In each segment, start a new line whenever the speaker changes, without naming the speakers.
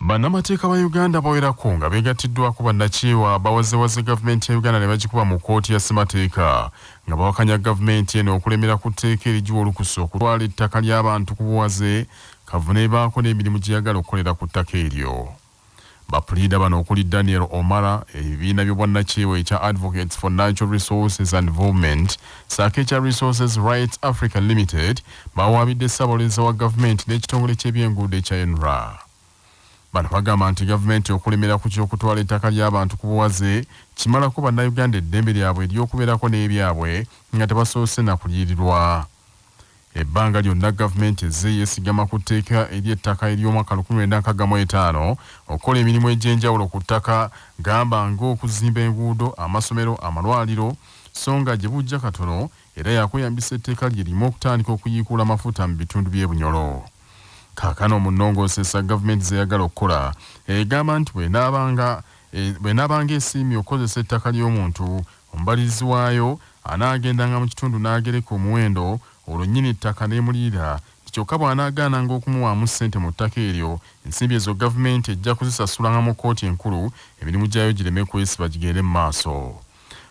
Bannamateeka ba Uganda bawerako nga beegattiddwako bannakyewa bawazewaze gavumenti ya Uganda ne bagikuba mu kkooti ya ssemateeka nga bawakanya gavumenti eno okulemera ku tteeka erigiwa olukusa okutwala ettaka ly'abantu ku buwaze kavuna ebaako n'emirimu gyeyagala okukolera ku ttaka eryo. Bapuliida bano okuli Daniel Omara, ebibiina by'obwannakyewa ekya Advocates for Natural Resources and Development ssaako ekya Resources Rights Africa Limited bawaabidde Ssaabawolereza wa gavumenti n'ekitongole ky'ebyenguudo ekya UNRA. Bano bagamba nti gavumenti okulemera ku ky'okutwala ettaka ly'abantu ku buwaze kimalako Bannayuganda eddembe lyabwe ery'okubeerako n'ebyabwe nga tebasoose na kuliyirirwa. Ebbanga lyonna gavumenti ezze yeesigama ku tteeka ery'ettaka ery'omwaka 1965 okukola emirimu egy'enjawulo ku ttaka gamba ng'okuzimba enguudo, amasomero, amalwaliro so nga gye bujja katono era yakweyambisa etteeka lye limu okutandika okuyiikuula amafuta mu bitundu by'e Bunyoro. Kaakano mu nnongoosesa gavumenti z'eyagala okukola egamba nti bw'enaabanga esiimye okukozesa ettaka ly'omuntu, omubalirizi waayo anaagendanga mu kitundu n'agereka omuwendo olwo nnyini ttaka n'emuliira nti kyokka bw'anaagaananga okumuwaamu ssente mu ttaka eryo, ensimbi ezo gavumenti ejja kuzisasulanga mu kkooti enkulu emirimu gyayo gireme kwesiba gigende mu maaso.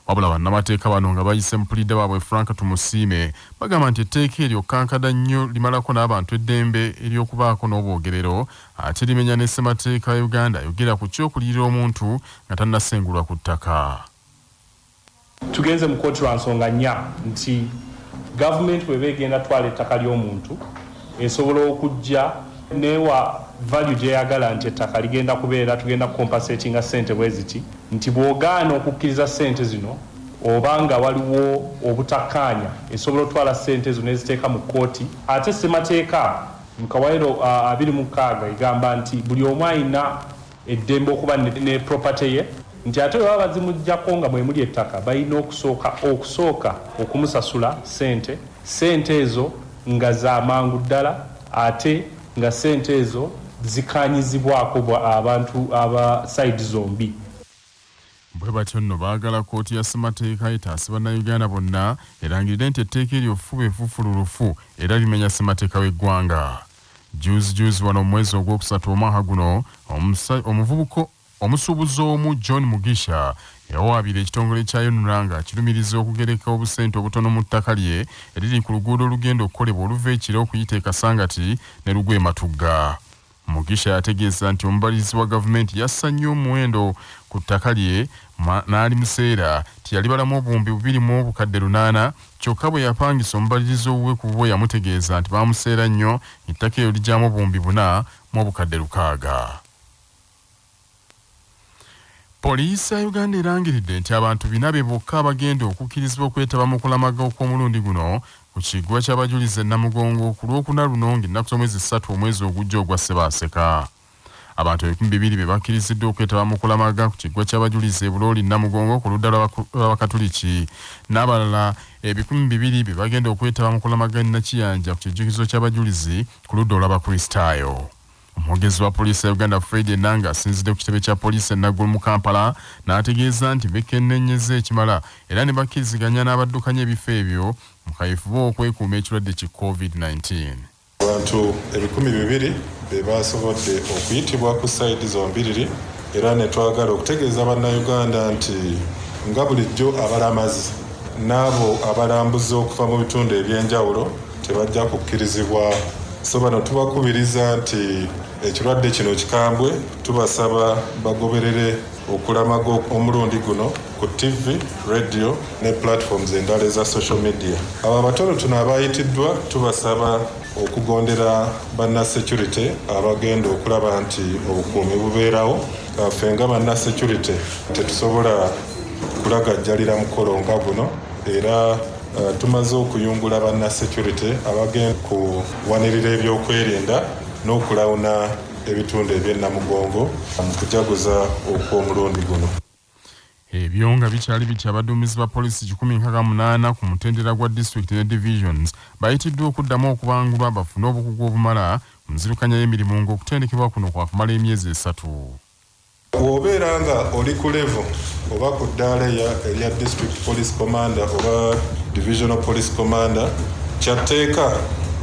Wabula bannamateeka bano nga bayise mu puliida waabwe Frank Tumusiime bagamba nti etteeka eryo kkankada nnyo limalako n'abantu eddembe ery'okubaako n'obwogerero ate limenya ne ssemateeka ya Uganda ayogera ku ky'okuliyirira omuntu nga tannasengulwa ku ttaka.
Tugenze mu kkooti lwa nsonga nnya nti gavumenti bw'eba egenda twala ettaka ly'omuntu esobola okujja newa value gy'eyagala nti ettaka ligenda kubeera tugenda kucompensatinga ssente bwe ziti nti bw'ogaana okukkiriza ssente zino oba nga waliwo obutakkaanya esobola otwala ssente ezo n'eziteeka mu kkooti. Ate ssemateeka mu kawaayiro 26 egamba nti buli omu alina eddembe okuba ne property ye nti ate bwe baba bazimuggyako nga mwe muli ettaka balina okusooka okumusasula ssente, ssente ezo nga za mangu ddala ate nga ssente ezo zikkaanyizibwako abantu aba side zombi.
Bwe batyo nno baagala kkooti ya ssemateeka etaase Bannayuganda bonna erangirire nti etteeka eryo ffuba effufululufu era limenya ssemateeka w'eggwanga. Juzi juzi wano mu mwezi ogwokusatu omwaka guno omuvubuka omusuubuzi omu John Mugisha yawaabira ekitongole kya UNRA nga akirumiriza okugereka obusente obutono mu ttaka lye eriri ku luguudo olugenda okukolebwa oluva e Kira okuyita e Kasangati ne lugwa e Matugga. Mugisha yategeeza nti omubalirizi wa gavumenti yassa nnyo omuwendo ku ttaka lye n'alimuseera nti yalibalamu 2800 kyokka bwe yapangisa omubalirizi owuwe ku bubwe yamutegeeza nti baamuseera nnyo ettaka eryo ligyamu 4600. Poliisi ya Uganda erangiridde nti abantu 400 be bokka abagenda okukkirizibwa okwetaba mu kulamaga okw'omulundi guno ku kiggwa ky'abajulizi e Namugongo ku Lwokuna luno ng'ennaku z'omwezi 3 omwezi ogujja ogwa Ssebaaseka. Abantu 2000 be bakkiriziddwa okwetaba mu kulamaga ku kiggwa ky'abajulizi e Bulooli Namugongo ku ludda lw'Abakatuliki n'abalala 2000 be bagenda okwetaba mu kulamaga e Nakiyanja ku kijjukizo ky'abajulizi ku ludda olw'Abakristaayo. Omwogezi wa poliisi ya Uganda Fred Enanga asinzidde ku kitebe kya poliisi e Naggulu mu Kampala n'ategeeza nti bekenneenyezza ekimala era ne bakkiriziganya n'abaddukanya ebifo ebyo mu kaweefube ow'okwekuuma ekirwadde ki Covid-19.
Abantu 2000 be basobodde okuyitibwa ku sayidi zombiriri era ne twagala okutegeeza Bannayuganda nti nga bulijjo abalamazi n'abo abalambuzi okuva mu bitundu eby'enjawulo tebajja kukkirizibwa. So bano tubakubiriza nti ekirwadde kino kikambwe, tubasaba bagoberere okulamaga omulundi guno ku TV, radio ne platforms endala eza social media. Abo abatonotono abayitiddwa tubasaba okugondera banna security abagenda okulaba nti obukuumi bubeerawo. Ffe nga banna security tetusobola kulagajjalira mukolo nga guno era tumaze okuyungula banna security abagenda kuwanirira ebyokwerinda n'okulawuna ebitundu eby'e Namugongo mu kujaguza okw'omulundi guno.
Ebyo nga bikyali bityo, abaduumizi ba poliisi 168 ku mutendera gwa disitulikiti ne divisions bayitiddwa okuddamu okubangulwa bafune obukugu obumala mu nzirukanya y'emirimu ng'okutendekebwa kuno kwakumala emyezi 3.
Bw'obeera nga oli ku level oba ku ddaala erya district police commander oba divisional police commander, kyatteeka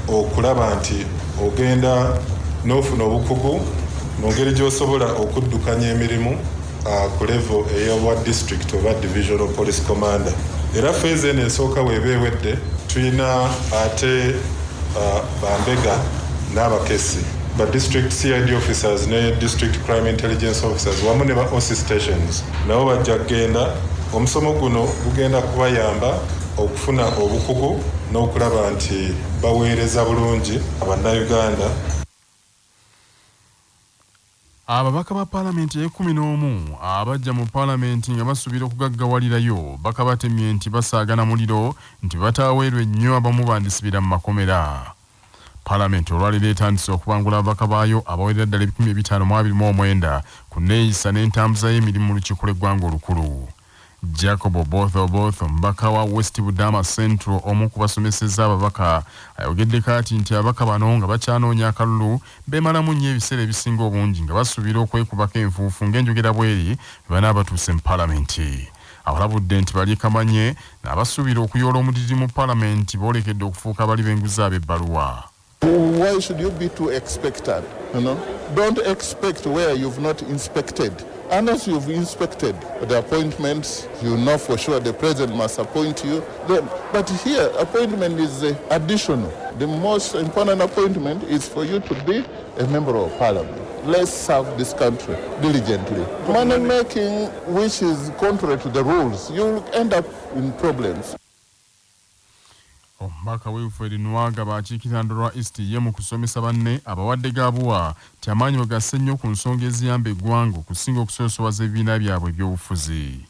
okulaba nti ogenda n'ofuna obukugu Mu ngeri gy'osobola okuddukanya emirimu ku level ey'obwa district oba divisional police commander. Era phase eno esooka bw'eba ewedde, tulina ate bambega n'abakessi, ba district CID officers ne district crime intelligence officers wamu ne ba OC stations nabo bajja kugenda. Omusomo guno gugenda kubayamba okufuna obukugu n'okulaba nti baweereza bulungi Bannayuganda.
Ababaka ba Paalamenti ey'e-11 abajja mu Paalamenti nga basuubira okugaggawalirayo bakabatemye nti basaagana muliro nti bataaweerwe nnyo abamu bandisibira mu makomera. Paalamenti olwaleero etandise okubangula ababaka baayo abawerera ddala 529 ku nneeyisa n'entambuza y'emirimu mu lukiiko lw'eggwanga olukulu. Jacob Oboth Oboth, omubaka wa West Budama Central omu ku basomesezza ababaka, ayogeddeko ati nti ababaka bano nga bakyanoonya akalulu beemalamu nnyo ebiseera ebisinga obungi nga basuubira okwekubako enfuufu ng'enjogera bw'eri bwe banaaba batuuse mu Palamenti. Abalabudde nti balye kamanye n'abasuubira okuyoola omudidi mu Palamenti boolekedde okufuuka abali b'enguzi ab'ebbaluwa.
Why should you be too expectant? Don't expect where you've not inspected. Unless you've inspected the appointments, you know for sure the president must appoint you. Then, but here, appointment is additional. The most important appointment is for you to be a member of parliament. Let's serve this country diligently. Money making, which is contrary to the rules, you'll end up in problems.
Omubaka Wilfred Nuwagaba akiikirira Ndorwa East ye mu kusomesa banne abawadde gabuwa nti amaanyi bagasse nnyo ku nsonga eziyamba eggwanga okusinga okusoosowaza ebibiina byabwe ebyobufuzi.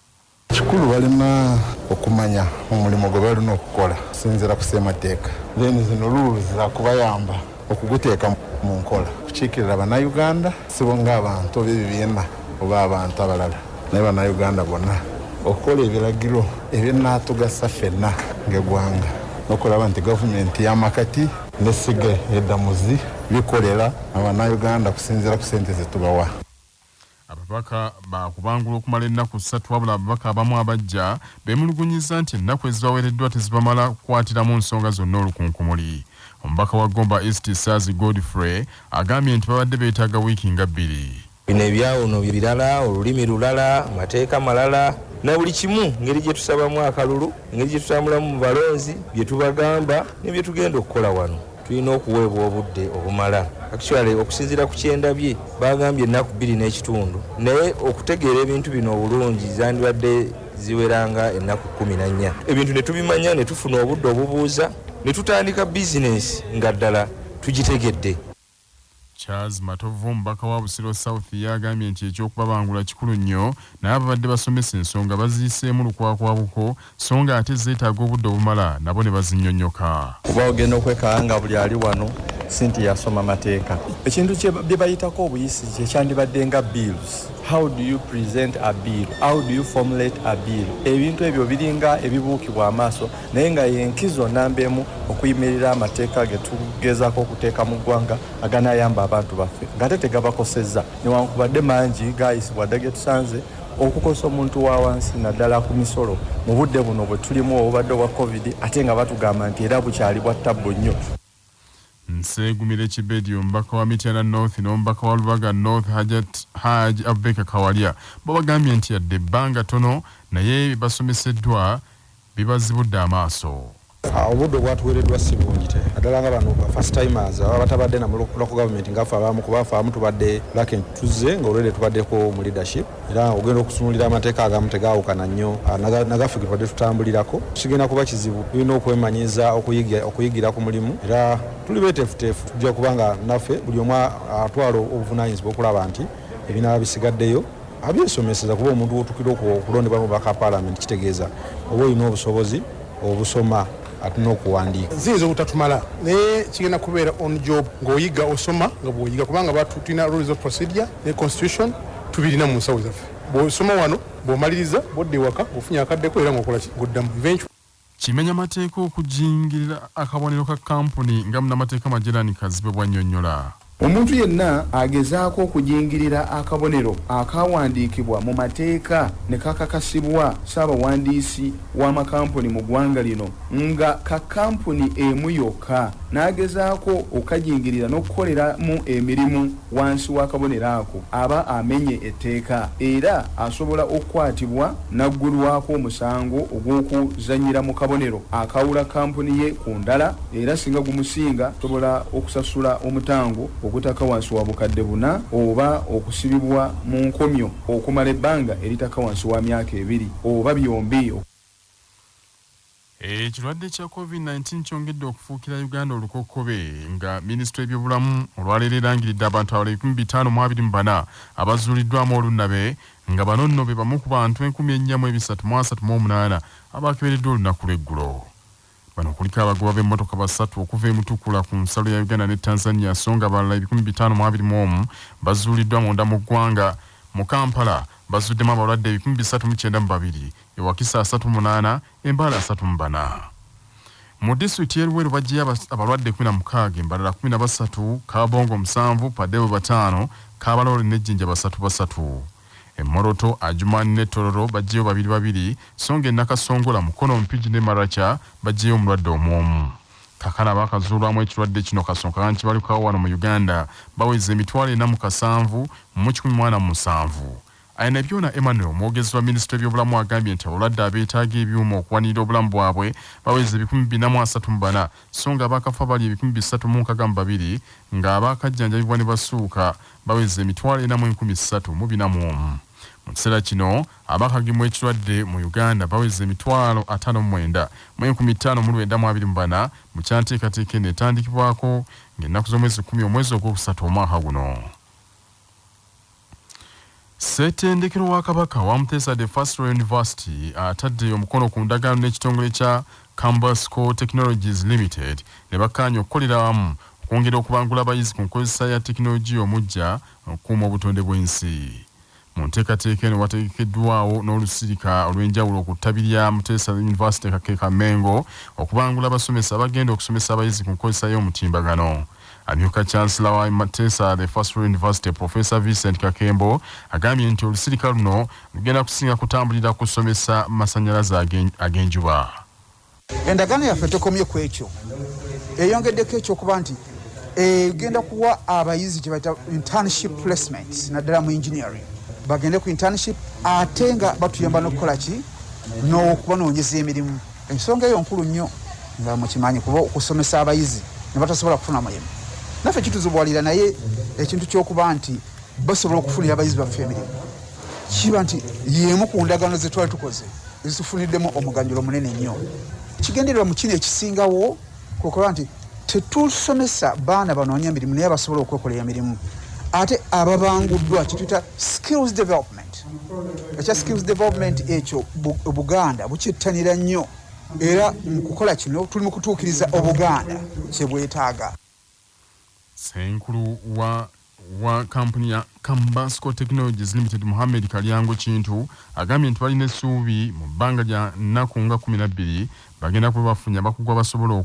Kikulu balina okumanya omulimu gwe balina okukola okusinziira ku ssemateeka, then zino rules zakubayamba okuguteeka mu nkola kukiikirira Bannayuganda, si bo ng'abantu oba ebibiina oba abantu abalala, naye Bannayuganda bonna, okukola ebiragiro ebinaatugasa ffenna ng'eggwanga n'okulaba nti gavumenti y'amakati n'essiga eddamuzi bikolera Abannayuganda kusinziira ku ssente zetubawa.
Ababaka bakubangula okumala ennaku 3, wabula ababaka abamu abajja beemulugunyizza nti ennaku ezibaweereddwa tezibamala kukwatiramu nsonga zonna olukunkumuli. Omubaka wa Gomba East Saazi Godfrey agambye nti babadde beetaaga wiiki nga 2.
Bino ebyawuno birala, olulimi lulala, amateeka malala, na buli kimu, ngeri gye tusabamu akalulu, engeri gye tutambulamu mu balonzi, bye tubagamba ne bye tugenda okukola wano. Tulina okuweebwa obudde obumala. Actually, okusinziira ku kyendabye, bagambye ennaku 2.5, naye okutegeera ebintu bino obulungi zandibadde ziweranga ennaku 14. Ebintu ne tubimanya, ne tufuna obudde obubuuza, ne tutandika bizinesi nga ddala tugitegedde.
Charles Matovu, omubaka wa Busiro South, ye agambye nti eky'okubabangula kikulu nnyo, naye ababadde basomesa ensonga baziyiseemu lukwakwabuko, so nga ate zeetaaga obudde obumala nabo ne bazinnyonnyoka.
Kuba ogenda okwekanga nga buli ali wano si nti yasoma mateeka. Ekintu bye bayitako obuyisi kyekyandibadde nga bills. How do you present a bill? How do you formulate a bill? Ebintu ebyo biringa ebibuukibwa amaaso, naye nga yenkizo namba emu okuyimirira amateeka ge tugezaako okuteeka mu ggwanga aganayamba abantu baffe ng'ate tegabakosezza, newankubadde mangi gaayisibwa dda ge tusanze okukosa omuntu wa wansi, naddala ku misolo mu budde buno bwe tulimu obubadde obwa COVID, ate nga batugamba nti era bukyali bwa ttabbu nnyo.
Nseegumire Kibedi, omubaka wa Mityana North, n'omubaka wa Lubaga North Hajat Haj Abubakar Kawalya bo bagambye nti yadde ebbanga tono, naye basomeseddwa bibazibudde amaaso.
Obudde obwatuweereddwa si bungi te, naddala nga bano ba first timers ababa batabadde na mu local government ngaffe abamu, kuba ffe abamu tubadde lucky nti tuzze nga already tubaddeko mu leadership, era ogenda okutunulira amateeka agamu tegaawukana nnyo nagaffe ge tubadde tutambulirako. Kigenda kuba kizibu, tulina okwemanyiza okuyigira ku mulimu, era tuli beeteefuteefu. Tujja kuba nga naffe buli omu atwala obuvunaanyizibwa okulaba nti ebinaaba bisigaddeyo abyesomeseza, kuba omuntu wotukira okulondebwa mu baka parliament kitegeeza oba olina obusobozi obusoma ate n'okuwandiika.
Ziyinza obutatumala, naye kigenda kubeera on job ng'oyiga osoma nga bw'oyiga, kubanga tulina rules of procedure ne constitution tubirina mu nsawo zaffe. Bw'osoma wano, bw'omaliriza, bw'odda ewaka ng'ofunye akaddeko, era ng'okola ki, ng'oddamu eventually.
Kimenya mateeka okujingirira akabonero ka kampuni nga munnamateeka Magellan Kazibwe bw'annyonnyola.
Omuntu yenna agezaako okujingirira akabonero akaawandiikibwa mu mateeka ne kakakasibwa Ssaabawandiisi w'amakampuni mu ggwanga lino nga ka kkampuni emu yokka n'agezaako okukajingirira n'okukoleramu emirimu wansi w'akabonero ako aba amenye etteeka era asobola okukwatibwa n'aggulwako omusango ogw'okuzannyira mu kabonero akawula kkampuni ye ku ndala era singa gumusinga asobola okusasula omutango ogutakka wansi wa 4000 oba okusibibwa mu nkomyo okumala ebbanga eritakka wansi wa myaka ebiri oba byombi.
Ekirwadde kya COVID-19 kyongedde okufuukira Uganda olukokkobe nga minisitule y'ebyobulamu olwaleero erangiridde abantu abalala 524 abazuuliddwamu olunnabe nga bano nno be bamu ku bantu 4338 abakebereddwa olunaku lw'eggulo. Bano kuliko abagoba b'emmotoka basatu okuva e Mutukula ku nsalo ya Uganda ne Tanzania so nga abalala 521 bazuuliddwa munda mu ggwanga. Mu Kampala bazuddemu abalwadde 392, e Wakiso 38, e Mbale 34. Mu disitulikiti y'e Luweero baggyeyo abalwadde 16, e Mbarara 13, Kabongo 7, Padewe 5, Kabarole ne Jinja 3 3. E Moroto, Adjumani ne Tororo baggyeyo babiri babiri, so nga e Nakasongola, Mukono, Mpigi ne Maracha baggyeyo omulwadde omu omu. Kaakano abaakazuulwamu ekirwadde kino kasooka kibalukawo wano mu Uganda baweza 4,047,147. Ainabyoona Emmanuel, omwogezi wa minisitule y'ebyobulamu agambye nti abalwadde abeetaaga ebyuma okuwanirira obulamu bwabwe baweza 434 so nga abaakafa bali 362 nga abaakajjanjabibwa ne basuuka baweza 4,341. Mu kiseera kino abakagemwa ekirwadde mu Uganda baweza 59,524 mu kyanteekateeka eno etandikibwako ng'ennaku z'omwezi 10 omwezi ogwokusatu omwaka guno. Ssettendekero wa Kabaka wa Muteesa the First Royal University atadde omukono ku ndagaano n'ekitongole kya Cambasco Technologies Limited ne bakkaanya okukolera wamu okwongera okubangula abayizi ku nkozesa ya tekinologiya omuggya okukuuma obutonde bw'ensi. Mu nteekateeka eno wategekeddwawo n'olusirika olw'enjawulo ku ttabi lya Muteesa University Kakeeka Mengo okubangula abasomesa abagenda okusomesa abayizi ku nkozesa y'omutimbagano. Amyuka Chancellor wa Muteesa the First Royal University Professor Vincent Kakembo agambye nti olusirika luno lugenda kusinga kutambulira kusomesa masannyalaze ag'enjuba.
Endagaano yaffe tekomye ku ekyo, eyongeddeko ekyokuba nti egenda kuwa abayizi kye bayita internship placements naddala mu engineering, bagende ku internship ate nga batuyamba n'okukola ki n'okubanoonyeza emirimu. Ensonga eyo nkulu nnyo nga mukimanyi, kuba okusomesa abayizi ne batasobola kufuna mulimu naffe kituzibuwalira, naye ekintu ky'okuba nti basobola okufunira abayizi baffe emirimu kiba nti y'emu ku ndagaano ze twali tukoze ezitufuniddemu omuganyulo munene nnyo. Kigendererwa mu kino ekisingawo kukola nti tetusomesa baana banoonya emirimu naye basobola okwekolera emirimu, ate ababanguddwa kituyita skills development. Ekya skills development ekyo Obuganda bukyettanira nnyo, era mu kukola kino tuli mu kutuukiriza Obuganda kye bwetaaga.
Ssenkulu wa kampuni ya Cambasco Technologies Limited Mohammed Kalyango Kintu agambye nti balina essuubi mu bbanga lya nnaku nga 12 bagenda kuba bafunye abakugu abasobola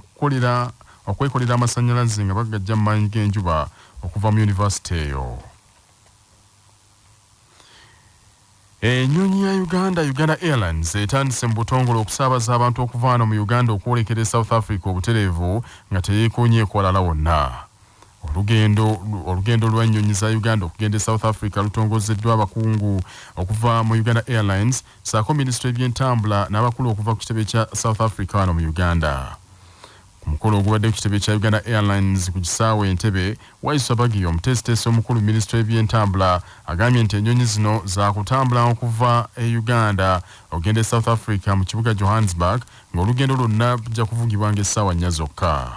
okwekolera amasannyalaze nga bagajja mu maanyi g'enjuba okuva mu yunivasite eyo. Ennyonyi ya Uganda, Uganda Airlines, etandise mu butongole okusaabaza abantu okuva wano mu Uganda okwolekera e South Africa obutereevu nga teyeekoonyeeko walala wonna. Olugendo lw'ennyonyi za Uganda okugenda e South Africa lutongozeddwa abakungu okuva mu Uganda Airlines ssaako minisitule y'ebyentambula n'abakulu okuva ku kitebe kya South Africa wano mu Uganda. Ku mukolo ogubadde ku kitebe kya Uganda Airlines ku kisaawe Entebbe, Waiswa Bagiyo omuteesiteesi omukulu minisitule y'ebyentambula agambye nti ennyonyi zino zaakutambula okuva e Uganda okugenda e South Africa mu kibuga Johannesburg ng'olugendo lwonna lujja kuvugibwa ng'essaawa 4 zokka.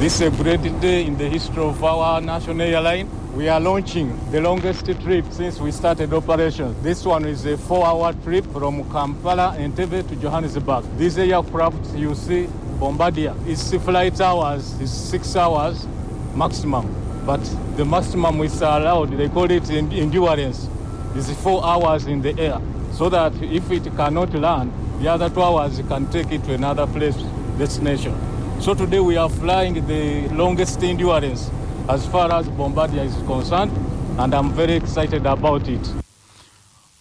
This is a great day in the history of our national airline. We are launching the longest trip since we started operations. This one is a 4-hour trip from Kampala, Entebbe to Johannesburg. These aircraft you see, Bombardier, its flight hours is 6 hours maximum. But the maximum is allowed, they call it endurance, is 4 hours in the air. So that if it cannot land, the other 2 hours can take it to another place, destination. So today we are flying the longest endurance as far as Bombardier is concerned, and I'm very excited about it.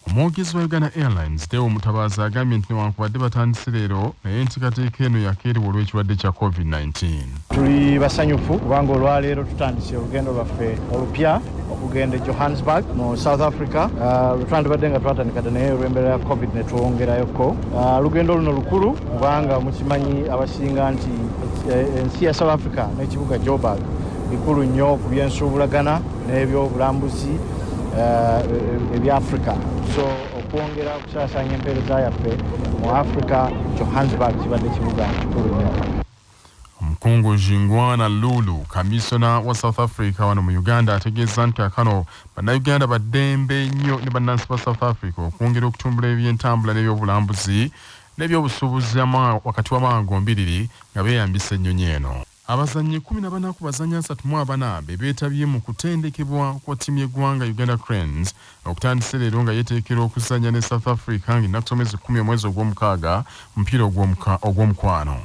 Omwogezi wa Uganda Airlines Deo Mutabazi agambye nti newankubadde batandise leero naye enteekateeka eno yakeerewa olw'ekirwadde kya COVID-19.
Tuli basanyufu kubanga olwaleero tutandise olugendo lwaffe olupya okugenda e Johannesburg mu South Africa. Lwetwandibadde nga twatandika dda naye olw'embeera ya COVID ne twongerayoko. Olugendo luno lukulu kubanga mukimanyi abasinga nti ensi ya South Africa n'ekibuga Joburg bikulu nnyo ku byensuubulagana n'ebyobulambuzi ebya Africa. So okwongera okusaasaanya empeereza yaffe mu Africa, Johannesburg kibadde kibuga kikulu nnyo.
Omukungu Jingwana Lulu, kamisona wa South Africa wano mu Uganda, ategeeza nti kaakano Bannayuganda baddembe nnyo ne bannansi ba South Africa okwongera okutumbula ebyentambula n'ebyobulambuzi n'ebyobusuubuzi wakati w'amawanga gombiriri nga beeyambisa ennyonyi eno. Abazannyi 14 ku bazannyi 34 be beetabye mu kutendekebwa kwa ttiimu y'eggwanga Uganda Cranes okutandise leero nga yeeteekera okuzannya ne South Africa ng'ennaku z'omwezi 10 omwezi ogw'omukaaga mupiira ogw'omukwano.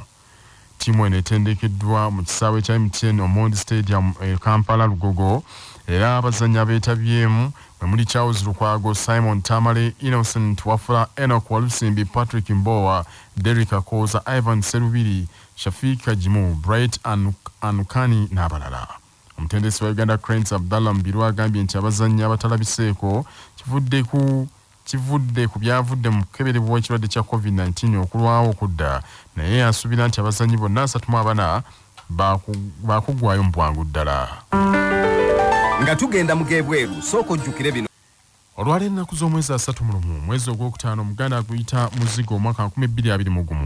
Ttiimu eno etendekeddwa mu kisaawe kya MTN Omondi Stadium e Kampala Lugogo era abazannyi abeetabyemu mwe muli Charles Lukwago, Simon Tamale, Innocent Wafula, Enoch Walusimbi, Patrick Mbowa, Derrick Akoza, Ivan Serubiri, Shafiq Kagimu, Bright Anukani n'abalala. Omutendesi wa Uganda Cranes Abdallah Mubiru agambye nti abazannyi abatalabiseeko kivudde ku byavudde mu kukeberebwa ekirwadde kya COVID-19 okulwawo okudda, naye asuubira nti abazannyi bonna 34 baakugwayo mu bwangu ddala.
Nga tugenda mu g'ebweru, sooka ojjukire bino.
Olwaleero ennaku z'omwezi 31 mwezi ogwokutaano Omuganda aguyita muzigo omwaka 2021.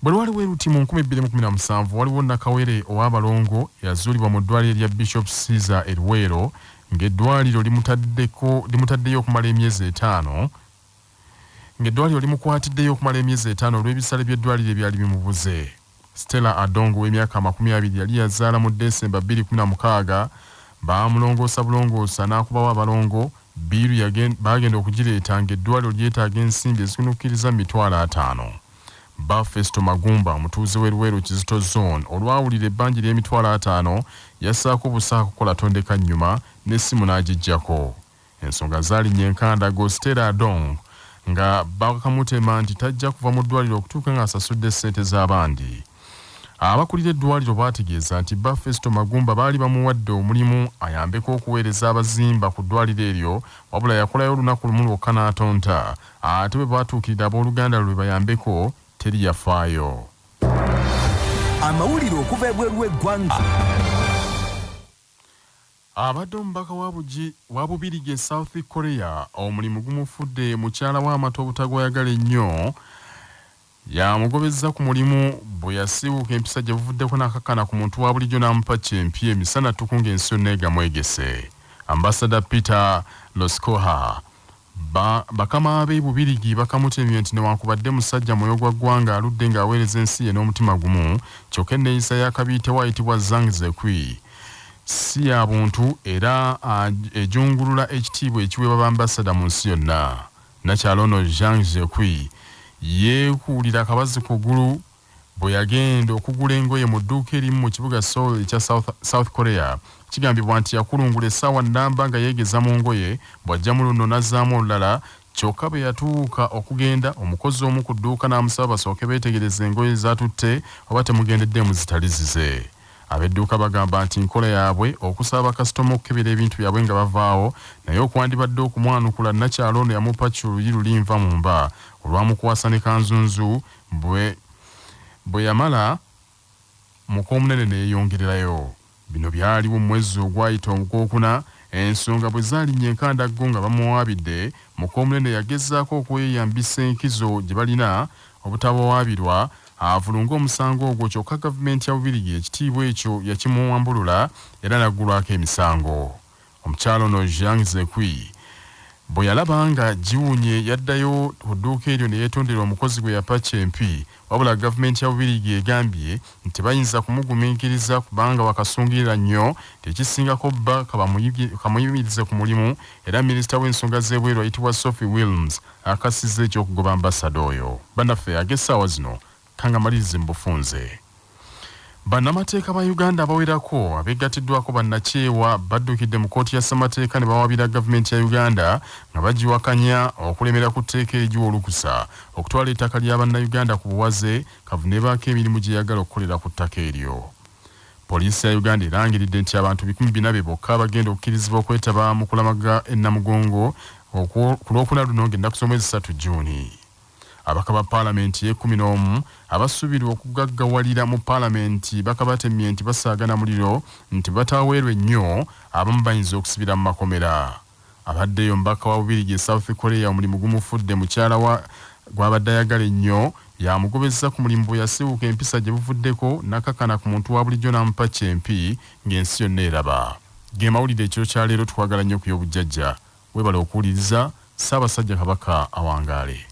Bwe lwali weruti mu 2017 waliwo Nakawere ow'abalongo eyazuulibwa mu ddwaliro lya Bishop Caesar e Luweero ng'eddwaliro limutaddeyo okumala emyezi 5, ng'eddwaliro limukwatiddeyo okumala emyezi 5 olw'ebisale by'eddwaliro ebyali bimubuze. Stella Adongo ow'emyaka 20 yali yazaala mu Desemba 2016, baamulongoosa bulongoosa n'akubawo abalongo. Bbiiru baagenda okugireeta ng'eddwaliro lyetaaga ensimbi ezikunukkiriza mu mitwalo 50. Ba Festo Magumba omutuuze w'e Luweero Kizito Zone olwawulira ebbanja ly'emitwalo 50 yassaako busaako kukola tondeka nnyuma n'essimu n'agiggyako. Ensonga zaalinnya enkandago Stella Adong nga bakamutema nti tajja kuva mu ddwaliro okutuuka ng'asasudde ssente z'abandi. Abakulira eddwaliro baategeeza nti bba Festo Magumba baali bamuwadde omulimu ayambeko okuweereza abazimba ku ddwaliro eryo, wabula yakolayo olunaku lumu lwokka n'atonta, ate bwe baatuukirira abooluganda lwe bayambeko teri yafaayo.
Amawulire okuva ebweru w'eggwanga.
Abadde omubaka wa Bubirigi e South Korea omulimu gumufudde mukyala w'amata obutagwayagala ennyo, yamugobezza ku mulimu bwe yasiiwuuka empisa gye buvuddeko n'akakkana ku muntu wa bulijjo n'amupa kyempi emisana ttuku ng'ensi yonna egamwegese. Ambassador Peter Loskoha bakama be Bubirigi bakamutemye nti newankubadde musajja mwoyo gwa ggwanga aludde ng'aweereza ensi ye n'omutima gumu, kyokka enneeyisa ya kabiitewo ayitibwa Zhang Zekui si ya buntu era ejungulula ekitiibwa ekiweebwa bambasada mu nsi yonna. Nakyala ono Zhang Zekui yeekuulira akabazi ku ggulu bwe yagenda okugula engoye mu dduuka erimu mu kibuga Seoul ekya South Korea. Kigambibwa nti yakulungula essaawa nnamba nga yeegeza mu ngoye, bw'ajjamu luno n'azzaamu olulala, kyokka bwe yatuuka okugenda omukozi omu ku dduuka n'amusaba basooke beetegereze engoye z'atutte oba temugendeddeemu zitali zize. Ab'edduuka bagamba nti nkola yaabwe okusaba bakasitoma okukebera ebintu byabwe nga bavaawo, naye okwandibadde okumwanukula nnakyala ono yamupa kyoluyi luli nva mu mba olwamukwasa ne kanzunzu bwe yamala muk'omunene ne yeeyongererayo. Bino byaliwo mu mwezi ogwayita ogwokuna, ensonga bwe zaalinnya enkandaggo nga bamuwaabidde, muk'omunene yagezaako okweyambisa enkizo gye balina obutabawaabirwa avulunge omusango ogwo, kyokka gavumenti ya Bubirigi ekitiibwa ekyo yakimuwambulula era n'aggulwako emisango. Omukyala ono Zhang Zekui bwe yalaba nga giwunye yaddayo ku dduuka eryo ne yeetondera omukozi gwe yapakya empi, wabula gavumenti ya Bubirigi egambye nti tebayinza kumugumiikiriza kubanga wakasungirira nnyo, tekisingako bba kamuyimirize ku mulimu, era minisita w'ensonga z'ebweru ayitibwa Sophie Wilms akasizza ekyokugoba ambasada oyo. Bannaffe ag'essaawa zino kangamalirize mu bufunze. Bannamateeka ba Uganda abawerako abeegattiddwako bannakyewa baddukidde mu kkooti ya ssemateeka ne bawaabira gavumenti ya Uganda nga bagiwakanya okulemera ku tteeka erigiwa olukusa okutwala ettaka lya Bannayuganda ku buwaze kavuneebaako emirimu gye yagala okukolera ku ttaka eryo. Poliisi ya Uganda erangiridde nti abantu 400 be bokka abagenda okukkirizibwa okwetaba mu kulamaga e Namugongo ku Lwokuna luno ng'ennaku z'omwezi 3 June. Ababaka ba Paalamenti ey'ekkumi n'omu abasuubirwa okugaggawalira mu Paalamenti bakabatemye nti basaaga na muliro nti bataaweerwe nnyo abamu bayinza okusibira mu makomera. Abaddeyo omubaka wa Bubirigi e South Korea omulimu gumufudde mukyala wa gw'abadde ayagala ennyo yamugobezza ku mulimu bwe yasiiwuuka empisa gye buvuddeko nakakana ku muntu wa bulijjo n'amupa kyempi ng'ensi yonna eraba. Ge mawulire ekiro kya leero. Tukwagala nnyo ku y'obujjajja, weebale okuwuliriza. Ssaabasajja Kabaka awangaale.